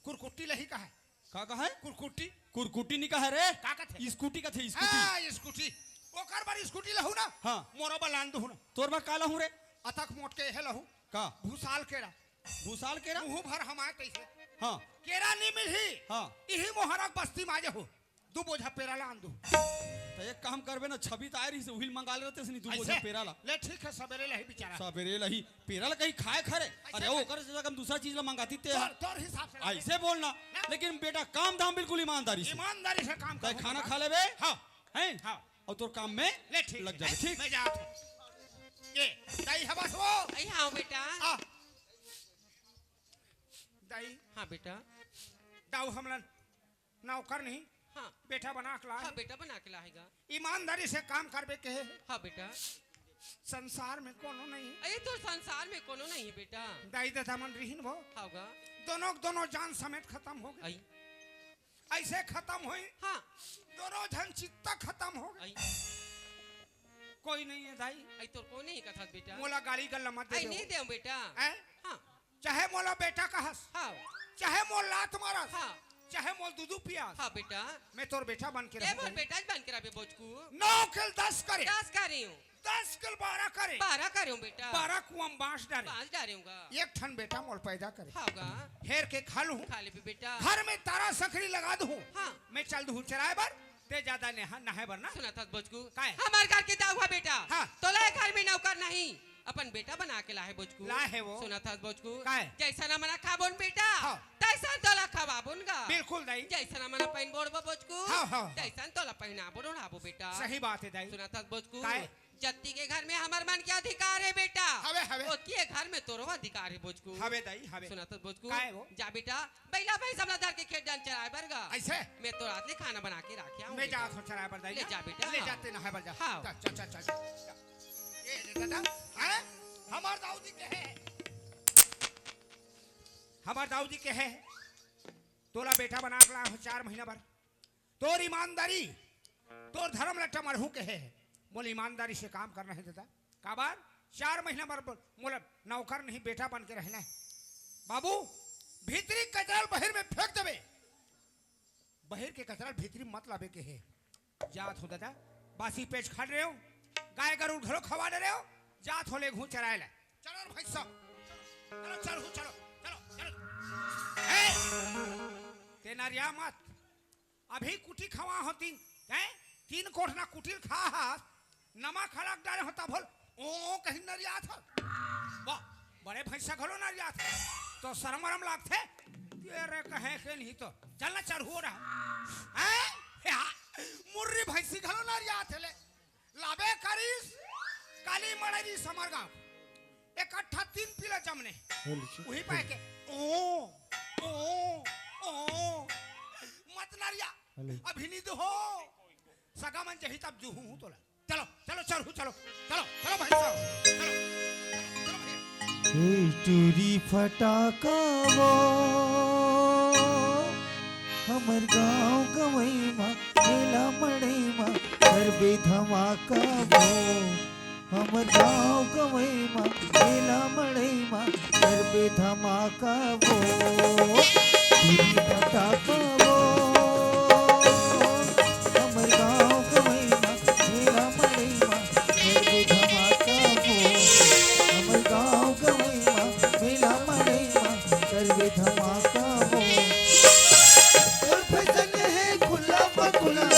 कुरकुट्टी लही कहा है। का कहा है? कुरकुट्टी। कुरकुट्टी नहीं कहा रे। का कथे? स्कूटी कथे, स्कूटी। हाँ, स्कूटी। ओकर बर स्कूटी लहू ना। हाँ। मोरो बर लान दहू ना। तोर बर का लहू रे? अतक मोट के हे लहू। का? भूसाल केरा। भूसाल केरा? मुँह भर हमारे तैसे। हाँ। केरा नहीं मिलही। हाँ। इही मोहरा बस्ती में आ जाहू। दू बोझा पेरा ला आन दू। तो एक काम करबे ना, छबी तो आए रही से, उहिल मंगा ले रहते से नहीं, दू बोझा ऐसे? पेरा ला। ले ठीक है, सबेरे लही बेचारा। सबेरे लही, पेरा ला कहीं खाए खरे। ऐसे अरे, कर- ओकर से हम दूसरा चीज ला मंगाती ते तोर, तोर हिसाब से ला। ऐसे बोलना। ना। लेकिन बेटा, काम धाम बिल्कुल ईमानदारी से। ईमानदारी से काम तय कर। खाना खा लेबे। हाँ। हैं? हाँ। और तोर काम में ले ठीक लग है, जाबे, ठीक? मैं जात हूँ। ये, दाई हवा सो। आई हाँ बेटा। आ। दाई। हाँ बेटा। दाऊ हमला नौकर नहीं, हाँ। बेटा बना के ला। हाँ, बेटा बना के लाएगा। ईमानदारी से काम करबे के हे। हाँ, बेटा। संसार में कोनो नहीं। अरे, तो संसार में कोनो नहीं है, बेटा। दाई ददा मन रिहिन वो। हाँ, होगा। दोनों, दोनों जान समेत खत्म हो गए। आई। ऐसे खत्म हुई। हाँ। दोनों झन चित्ता खत्म हो गए। आई। कोई नहीं है, दाई। आई, तोर कोई नहीं कथा, बेटा। मोला गाली गल्ला मत दे आई, दे। नहीं दे, बेटा। हैं? हाँ। चाहे मोला बेटा कहस, हाँ। चाहे मोल लात मारस, हाँ। चाहे मोल दूधू पियास, हाँ बेटा। मैं तोर बेटा बन के ए, रहूं। मोर बेटा बन के रहबे, बोचकू। नौ के दस करे। दस करे हूँ। दस के बारह करे। बारह करे हूँ बेटा। बारह कुआं में बांस डारे। बांस डारे हूँ गा। एक ठन बेटा मोल पैदा करे। हाँ गा। हेर के खा लूं। खा लेबे बेटा। घर में तारा संखरी लगा दूं। हाँ। मैं चल दूं चराए बर। ते ज्यादा नेहा नहाए बर ना। सुना था बोचकू। काय? हमार घर के दाऊ हा बेटा। हाँ। तोला घर में नौकर नहीं, अपन बेटा बना के लाहे बोचकू। लाहे वो। सुना था बोचकू। काय? जैसा ना मना खाबोन बेटा, हाँ। तैसा तोला खवाबोन गा। बिल्कुल दाई। जैसा ना मना पहन बोड़बो बोचकू, हाँ, हाँ, हाँ। तैसा तोला पहनाबो ओढ़ाबो बेटा। सही बात है दाई। सुना था बोचकू। काय? जत्ती के घर में हमर मन के अधिकार है बेटा। हवे, हवे। ओतकी के घर में तोरो अधिकार है बोचकू। हवे दाई, हवे। सुना था बोचकू। काय वो? जा बेटा, बैला भैंस हमला धर के खेत डाल चराए बर गा। ऐसे? मैं तो रात ले खाना बना के राखे हूँ ले बेटा। जा, तो चराए बर दाई ले ना। जा बेटा, ले हाँ। जाते नहाए बर जा। हाँ। चल, चल, चल, चल, चल। ए, रे दादा, हैं? हमार दाऊ जी के है। हमार दाऊ जी के है। तोला बेटा बना के ला हो चार महीना बर। तोर ईमानदारी, तोर धर्म ला टमरहू के है। मोला ईमानदारी से काम करना है दादा। काबर? चार महीना बर बोल, मोला नौकर नहीं, बेटा बन के रहना है। बाबू, भीतरी कचरा ल बहिर में फेंक देबे। बहिर के कचरा ल भीतरी मत लाबे के हे। जात हो दादा, बासी पेज खा रहे हो, गाय गरु घलो खवा रहे हो, जात हो ले घू चराए ला। चलो रे भाई साहब, चलो, चलो, चलो, चलो, चलो, चलो। ए, ते नरिया मत। अभी कुटी खवा हो तीन, हैं? तीन कोठना कुटी ल खा हस, नमक हलक डाले हो तब होल, ओ, ओ कहीं नरियात हो। वाह, बड़े भैंसा घलो नरियात हो। तो शरम वरम लागथे? तेरे कहे के नहीं तो। चल ना चढ़ू रहा। हैं? या, मुर्री भैंसी घलो नरियात है ले। लाबे करिस, काली मड़री समर गाँव। इकट्ठा तीन पीला जमने। हेलो जी। वही पाए के, ओ, ओ, ओ, मत नरिया। हेलो। अभी नहीं तो हो। सगा मन जही तब जूहू हूँ तोला। चलो, चलो, चढ़ू, चलो। चलो, चलो भाई साहब। चलो, चलो, चलो भाई। ए टूरी फटाका वो, हमर गाँव गंवई म, मेला मड़ई म करबे धमाका वो। हमर गाँव गंवई म, मेला मड़ई म करबे धमाका वो। टूरी फटाका वो, हमर गाँव गंवई म, मेला मड़ई म करबे धमाका वो। हमर गाँव गंवई म, मेला मड़ई म करबे धमाका वो। तोर फैशन हे खुल्ला म खुल्ला,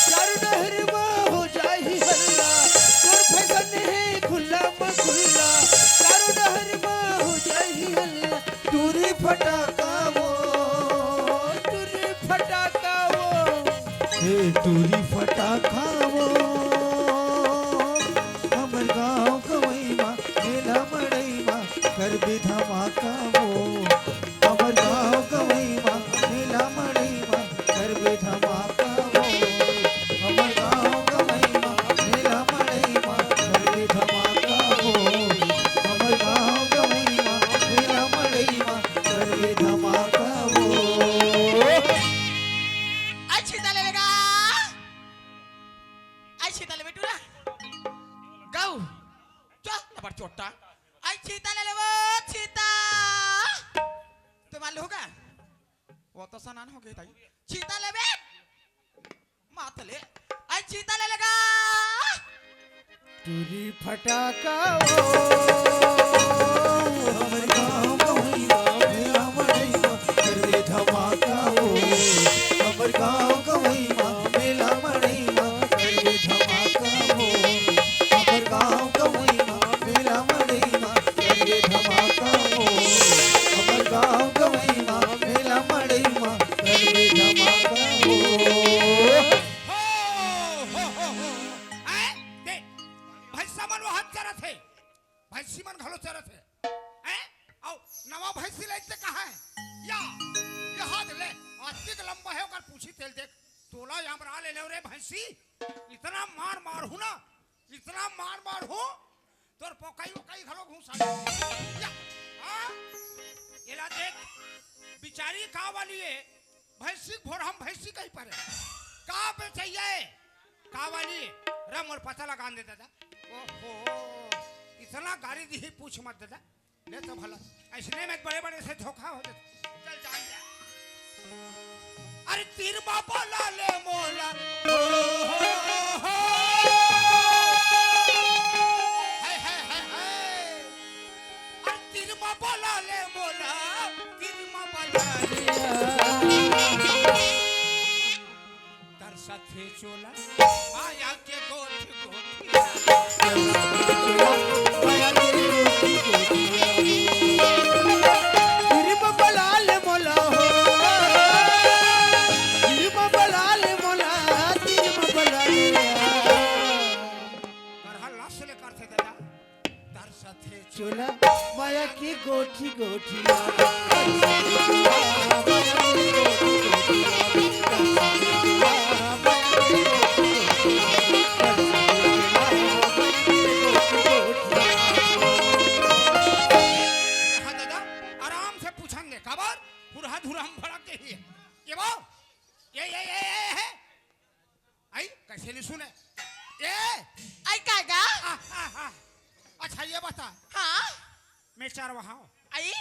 चारों डहर म हो जाही हल्ला। तोर फैशन हे खुल्ला म खुल्ला, चारों डहर म हो जाही हल्ला। टूरी फटाका वो, टूरी फटाका वो। हे टूरी फटाका वो, हमर गाँव गंवई म, मेला मड़ई म करबे धमाका वो। हमर गाँव गंवई म, मेला मड़ई म करबे धमाका वो। हमर गाँव गंवई म, मेला मड़ई म करबे धमाका वो। हमर गाँव गंवई म, मेला मड़ई म करबे धमाका वो। आई छीता लेबे गा। आई छीता लेबे टूरा। गऊ। चल, तबर चोट्टा। आई छीता ले लेबो, छीता। तुम्हार लूहूँ गा? वो तो सनान हो गे दाई। छीता लेबे? मात ले। आई छीता ले लेगा। टूरी फटाका वो, हमर गाँव गंवई म, मेला मड़ई म करबे धमाका वो। हमर गाँव गंवई म, मेला मड़ई म करबे धमाका वो। हमर गाँव गंवई म, मेला मड़ई म करबे धमाका वो। हमर गाँव गंवई म, मेला मड़ई म करबे धमाका वो। हो, हो, हो, हो। हैं? दे, भैंसा मन वहाँ चरत हे, भैंसी मन घलो चरत हे। हैं? अउ नवा भैंसी लइते कहाँ हे? या, यहाँ दे ले, अतिक लंबा हे, ओकर पूछी तेल देख। तोला यमरा ले लेव रे भैंसी, इतना मार मारहूँ ना, इतना मार मारहूँ, तोर पोकई ओकई घलो घुसा जाही। या, हाँ? एला देख, बिचारी का वाली हे, भैंसी के भोर हम भैंसी कही परे। का बेचैया हे? का वाली? रे मोर पता लगा दे दादा। ओहो, इतना गारी दिही पूछ मत दादा। ले तो भला, अइसने में बड़े-बड़े से धोखा हो जाथे। चल जान जा। अरे तीर बाबा ला ले मोला। ओ हो हो हो। हाय, हाय, हाय, हाय। अरे तीर बाबा ला ले मोला, तीर बाबा ला ले। तरसथे चोला, माया के गोठ गोठिया। माया के गोठ गोठिया। तीर बाबा ला ले मोला हो, तीर बाबा ला ले मोला, तीर बाबा ला ले। करहा लाश ले करथे दादा। तरसथे चोला माया के गोठी गोठी ला। हाँ दादा, आराम से पूछन दे, काबर? हुरहा धुरहा में भड़क के ही। ये वो? ये, ये, ये, ये है? आई, कैसे नहीं सुने? ए! आई का गा? आ, आ, आ। अच्छा, ये बता। हाँ? मैं चरवाहा हूँ। आई?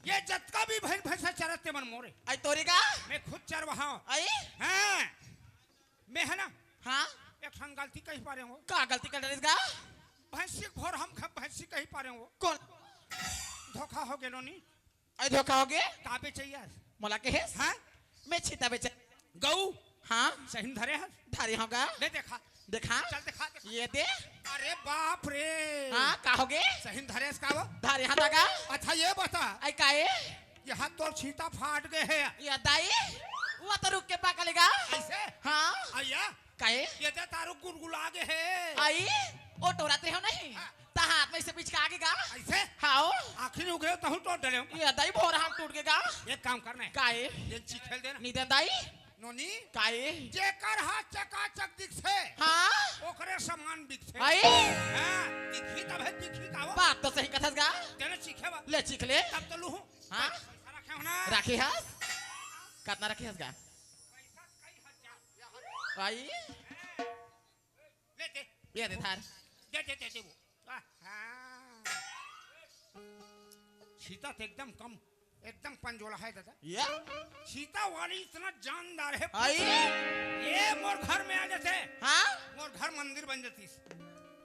ये जतका भी भैंस, भैंसा चरत ते मन मोरे। आई तोरी गा? मैं खुद चरवाहा हूँ। आई? हाँ। मैं है ना? हाँ? एक ठन गलती कही पा रहे हो। का गलती कर रहे गा? भैंसी के भोर हम ख-, भैंसी कही पा रहे हो। कौन? धोखा हो गेलो नी। अरे धोखा हो गे? का बेचैया? मोला कहेस? हाँ? मैं छीता बेचे। गऊ? हाँ? सही में धरे हस? धरे हँव गा। ले देखा। देखा? चल देखा, देखा। ये दे। अरे बाप रे। हाँ, का हो गे? सही में धरे हस का वो? धरे हँव गा। अच्छा ये बता। आई काए? यहाँ तोर छीता फाट गे हे। ये दाई, वो तो रुख के पाकल हे गा। अइसे? हाँ। अइया? काए? ये दे तारो गुलगुला गे हे। आई, ओ टोरा ते हो नहीं? हाँ। ता हाथ में से पिचका गे गा। अइसे? हाँ। आखिर उगरे तहु टोर डरे हो। ये दाई भोर हाथ टूट गे गा। एक काम करना है। काए? ये चिखेल देना। नी दे दाई। नोनी। काए? जेकर हाथ चकाचक दिखथे। हाँ। ओकरे समान बिकथे। आई। हाँ, दिखी तभे दिखी तावो। बात तो सही कथस गा। तेने चिखे ले, चीख ले। तब तो लूहूँ। हाँ? पैसा रखे हो ना? राखे हस? कतना राखे हस गा? पैसा कई हजार। आई? ले दे। ये दे थार। दे, दे, दे, दे वो। आ, हाँ। छीता तो एकदम कम, एकदम पंजोला है दादा। ये? छीता वाली इतना जानदार है। आई? ये मोर घर में आ जाते। हाँ? मोर घर मंदिर बन जातीस।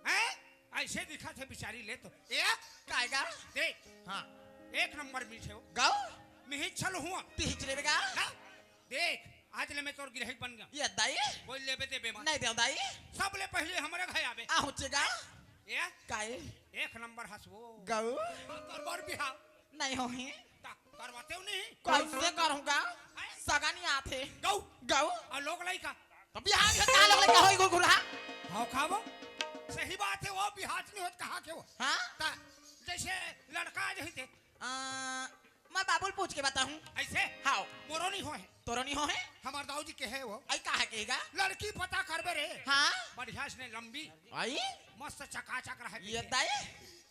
हैं? ऐसे दिखा थे बिचारी ले तो। ए? काय गा? देख। हाँ। एक नंबर मीठे हो। गऊ? मिहिच छल हुआ। तिहिच लेबे गा? हाँ? देख, आज ले मैं तोर गिरहिक बन गया। ये दाई? कोई लेबे देबे मत। नहीं देव दाई। सबले पहले हमरे घर आबे। आ होचे गा? ए? काय? एक नंबर हंसबो। गऊ? तोर बर बिहाव। नहीं होही। ता करवाते हो नहीं? कैसे करूँगा? हैं? सगा नहीं आते। गऊ? गऊ? और लोग लइका? तो बिहाव के का लोग लइका होई घुरघुरा? हाँ, खाबो। सही बात है, वो बिहाव नहीं होत, कहाँ के वो? हाँ? ता जैसे लड़का आ जही ते। आ, मैं बाबू ल पूछ के बताहूँ। ऐसे? हाँ। मोरो नहीं होहे। तोरो नहीं होहे? हमार दाऊ जी के है वो। आई का है कहेगा? लड़की पता करबे रे। हाँ? बढ़िया से लंबी। आई? मस्त चकाचक रहे ये पीछे। दाई?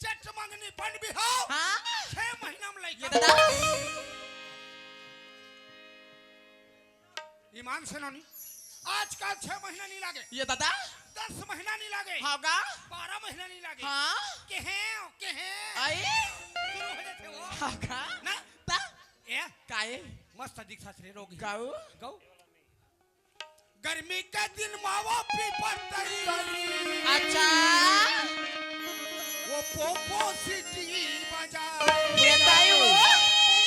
चट मंगनी बन बिहाव। हाँ? छह महीना में लइका। ये दादा? ईमान से नोनी, आजकल छह महीना नहीं लागे। ये दादा? दस महीना नहीं लागे। हाँ गा? बारह महीना नहीं लागे। हाँ? केहे, केहे। आई? शुरू हो जाते वो। हाँ गा? ना? ता? ए? काए? मस्त दिखत रे रोगी। गऊ? गऊ? गर्मी के दिन मावा पीपर तरी। अच्छा। वो पोपो सिटी बजा। ये दाई वो।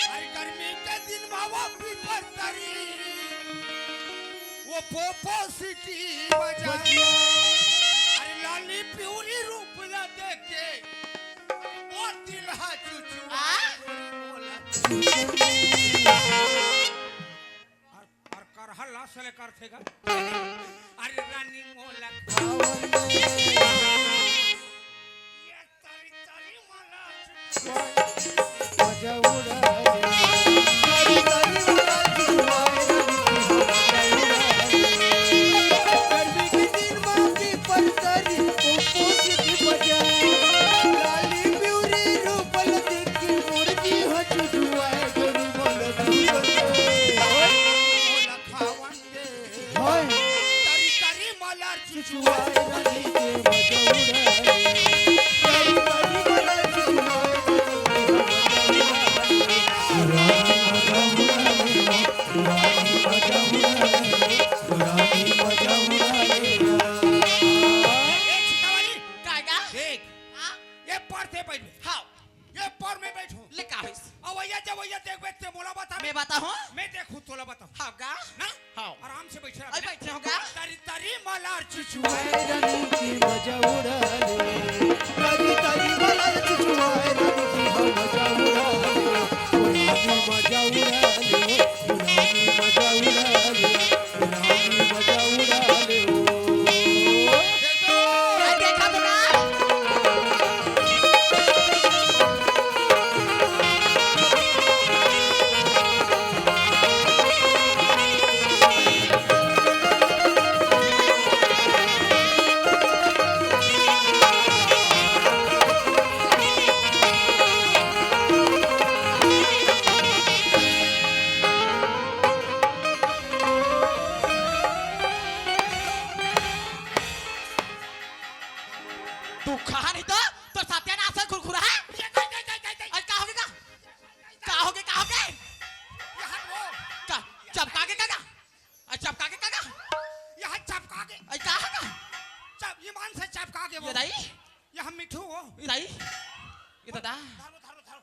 अरे गर्मी के दिन मावा पीपर तरी। वो पोपो सिटी बजा। बजा। अरे लाली प्यूरी रूप ला देख के। वो दिल हा चुचुआ। आ? और, और करहा लाश ले करथे गा। अरे रानी मोला खावन दे। ये तारी तारी माला। मजा उड़ा ले। तारी तारी माला जुआए रानी की मजा उड़ा ले। गर्मी के दिन माँ की परतारी, पोपो की मजा। लाली प्यूरी रूपल देखी मुर्गी हो चुचुआए गोरी मोला दूध दे। मोला खावन दे। होय। तारी तारी माला चुचुआए रानी के मजा उड़ा ले। तारी तारी माला चुचुआए रानी के मजा उड़ा ले। रानी मजा उड़ा ले, रानी मजा उड़ा ले, रानी मजा उड़ा ले। ए, छितवाली। काय गा? देख। हाँ? ये पर ते बैठ। हाँ। ये पर मैं बैठूं। ले का होइस? अवैया जवैया देखबे ते मोला बता। मैं बताहूं? मैं देखूं तोला बता। हाँ गा? ना? हाँ। आराम से बैठे रह। अरे बैठे हो गा? तारी तारी माला चुचुआए रानी की मजा उड़ा ले। तारी तारी माला चुचुआए रानी की मजा उड़ा ले। रानी मजा उड़ा ले। रानी मजा उड़ा ले। रानी मजा उड़ा ले। देखा तो ना? तू खा नहीं तो तोर सत्यानाश है, खुरखुरा है। अरे का होगे का? का होगे, का होगे? का? चपका के का? अरे चपका के का? चपका के। अरे का होगे? चप, ईमान से चपका के वो। ये दाई? ये हम मिठू हो। ये दाई? ये दादा? धरो, धरो, धरो।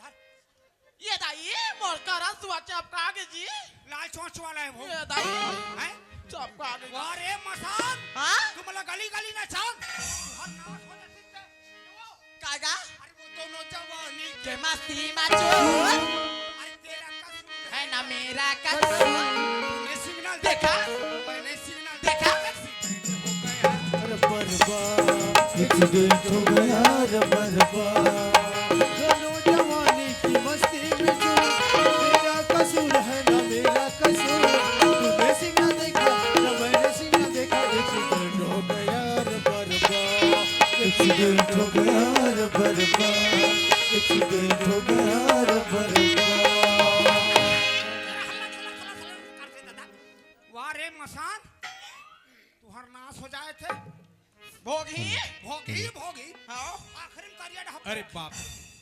धर। ये दाई, मोर करा सुआ चपका के जी। लाल चोंच वाला है वो। ये दाई। हैं? चपका के। वाह रे मसान। हाँ? तुम लोग गली गली ना चांद। हर नाश हो जाती है। काय गा? अरे वो दोनों जवानी के मस्ती में चोर। अरे तेरा कसूर है ना मेरा कसूर। तूने सिग्नल देखा? मैंने सिग्नल देखा? अरे बर्बाद, एक्सीडेंट हो गया रे बर्बाद। दोनों जवानी की मस्ती में चोर, तेरा कसूर है ना मेरा कसूर। तूने सिग्नल देखा ना मैंने सिग्नल देखा, एक्सीडेंट हो गया रे बर्बाद। एक्सीडेंट हो गया रे बर्बाद, एक्सीडेंट हो बाप।